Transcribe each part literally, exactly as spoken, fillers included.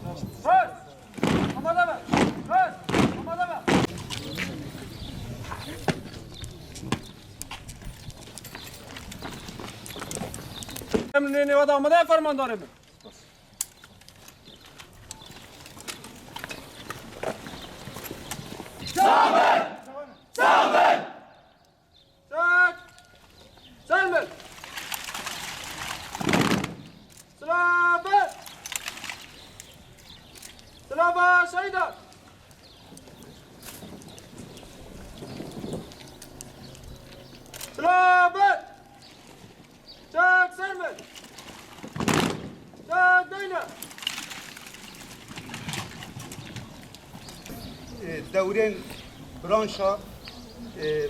Rest! Amade be! Rest! Amade be! Emrê nêwada amade, fermandarê min. Çek! Selmin! Silav ber! Silava şehîdan! Silav ber! Çek Sermil! Çek Deyne! E, dewrên branşa, e, e,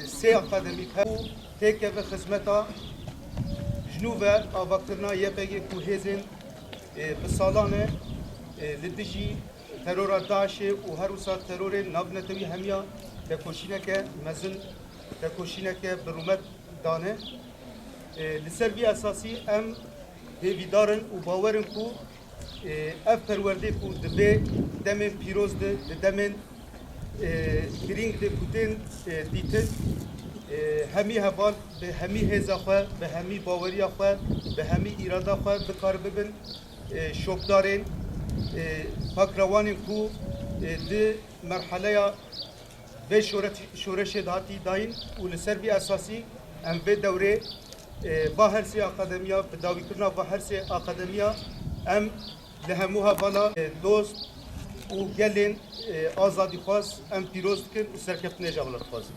sê akademîk hebû, têkeve xizmeta ji nû ve avakirina Y P G ku hêzên, e, bi salan e, e, li dijî terora DAIŞê û her wisa terorên navnetewî hemiya tekoşîneke mezin, tekoşîneke bi rûmet dane. E, li ser vî esasî em hêvîdar in û bawer in ku, e, ev perwerdê ku di vê demên pîroz de, di demên, e, girîng de ku tên, e, dîtin, e, hemî heval bi hemî hêza xwe, bi hemî baweriya xwe, bi hemî îrada xwe bikar bibin, e, şopdarên, e, pakrewanên ku, e, di merheleya vê şore-, şoreşê de hatî dayîn û li ser vî esasî em vê dewrê, e, va her sê akademiya, bi dawîkirina va her sê akademiya em li hemû hevala, e, dost û gelên, e, azadîxwaz em pîroz dikin û serkeftinê ji ewla dixwazin.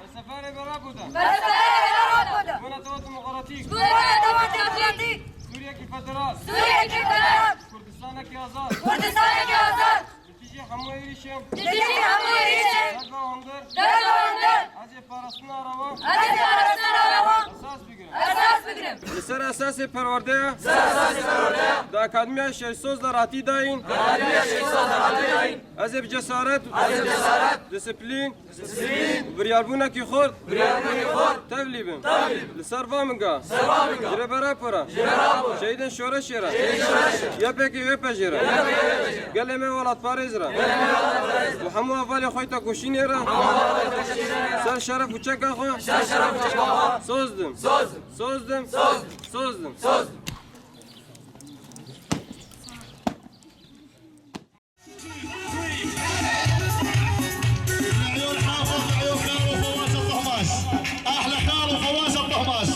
Felsefe rêbera Kurdan. Felsefe rêbera Kurdan. Bûna dewlet demokratîk. Bûna dewlet demokratîk. Sûriyekî federal. Sûriyekî federal. Kurdistanekî azad. Kurdistanekî azad. Li dijî hemû êrîşên. Li dijî hemû êrîşên. Derve hundir. Derve hundir. Ez ê parastina rewa. Ez ê parastina rewa. Esas bigrim. Esas bigrim. Li ser esasê perwerdeya. Ser esasê perwerdeya. Di Akademiya Şehîd Soz de hatî dayîn. Akademiya Şehîd Soz de hatî dayîn. Ez ê bi cesaret. Ez ê bi cesaret. Disiplîn. Disiplîn. Û biryarbûnekî xurt. Biryarbûnekî xurt. Tevlî bim. Tevlî bim. Li ser va minga. Ser va minga. Ji rêbera pira. Ji rêbera pira. Şehîdên şoreşê re. Şehîdên şoreşê re. Y P G, Y P G re. Y P G, Y P G re. Gelê me welatparêz re. Gelê me welatparêz re. Û hemû hevalê xwe tekoşînê re. Hemû hevalê tekoşînê re. Ser şeref û çeka xwe. Ser şeref û çeka xwe. Soz dim. Soz dim. Soz dim. Soz dim. Soz dim. Soz dim. عيون حافظ، عيون خالو فواز الطهماش. أحلى خالو فواز الطهماش.